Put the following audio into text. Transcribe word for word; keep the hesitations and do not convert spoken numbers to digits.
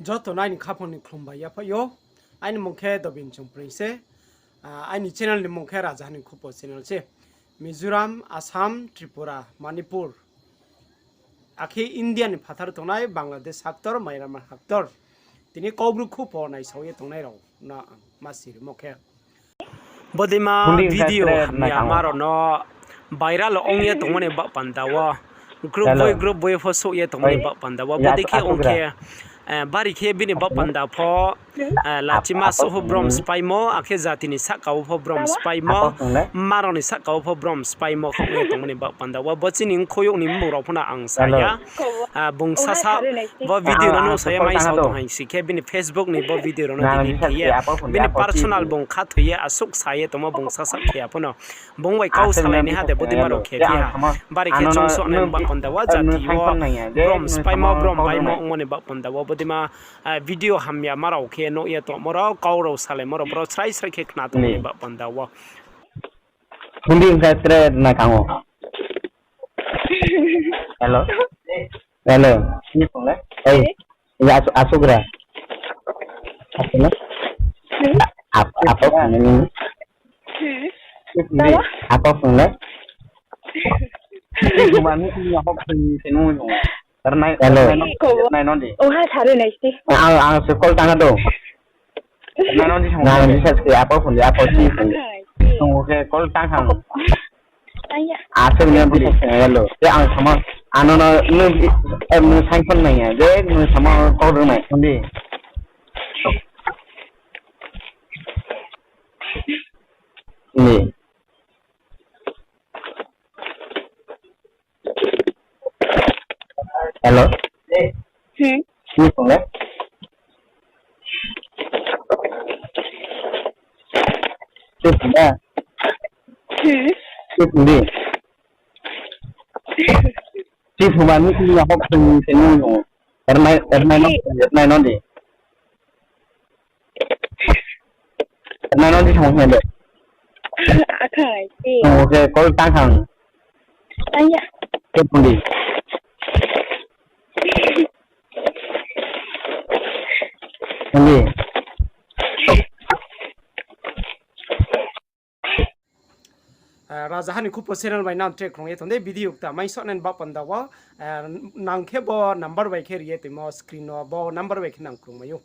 Joto no aini khaphang ni khlum bai yaphaih ou. Aini mung khe Dobin Chongpreng se. Ah, aini channel ni mung khe Rajaha ni Khupo channel se. Mizoram, Assam, Tripura, Manipur, akhe India ni phathar tongnai Bangladesh haktor, Myanmar haktor, tini Kaubru Khupo naisao ye tongnai rao no ang ma sirimo khe, bodeima video hamya ma rao no viral ong ye tongmo ni baoh panda wo, group bai group bai pho souh ye tongmo ni baoh panda wo, bodei khe ong khe, eh, bari khe bini baoh panda pho, eh, lachima souh pho brom spáimo, akhe jati ni sahka wo pho brom spáimo, mma rao ni sahka wo pho brom spáimo khe ong ye tongmo ni baoh panda wo. Bo chini mkhoyouh ni mmung rao pho no ang sa ya. Ah, bung sasa bo video no nuhsao ye mai sao tong haing si khe, bini Facebook ni bo video rao no delete khe ye, bini personal bung khathoi ye asuh sa ye tongmo bung sasa khe ya pho no. Bung bai kau salai naiha de bodeima rao khe phi ha. Bari khe chung souh nai ni baoh panda wo, jati wo brom spáimo, brom baimo ongmo ni baoh panda wo bodeima, ah, video hamya ma rao khe nuh ye tongmo rao, kau rao salaimo rao, brao srai srai khe khna tongmo ni baoh panda wo. Hindi khe tre na kang ou. Hello. Hello. Sini phone le? Ei. Ya, asu-, asugra. Asugra? Apa phone ni? Apa phone le? Hello. Nai non di. Oha sare nai si. Ang, ang se call tang ha do. Nano di sa se apa phone di, apa si phone di. Song khe call tang kha. Aswk ni bisa se hello. Te ang sama, ano no, no, no sanction nai ya. Je no sama call rung nai phone di. Ni. Hello. Hmm. Sini phone le? Sini phone le? Hmm. Sini phone di. Sini phone ba ni sini ya hok sini sini no. Ernai, ernai no, ernai no di. Nano di thang hende. Akhai, di. Oke, call tang khang. Tang ya. Ke pun di. Pun di. Eh, Rajaha ni Khupo channel bai nang track khlong ye tong de video kta mai song nai ni baoh panda wo, eh, nang khe bo number bai khe ri ye tongmo screen no bo number bai khe nang khlung mai ou.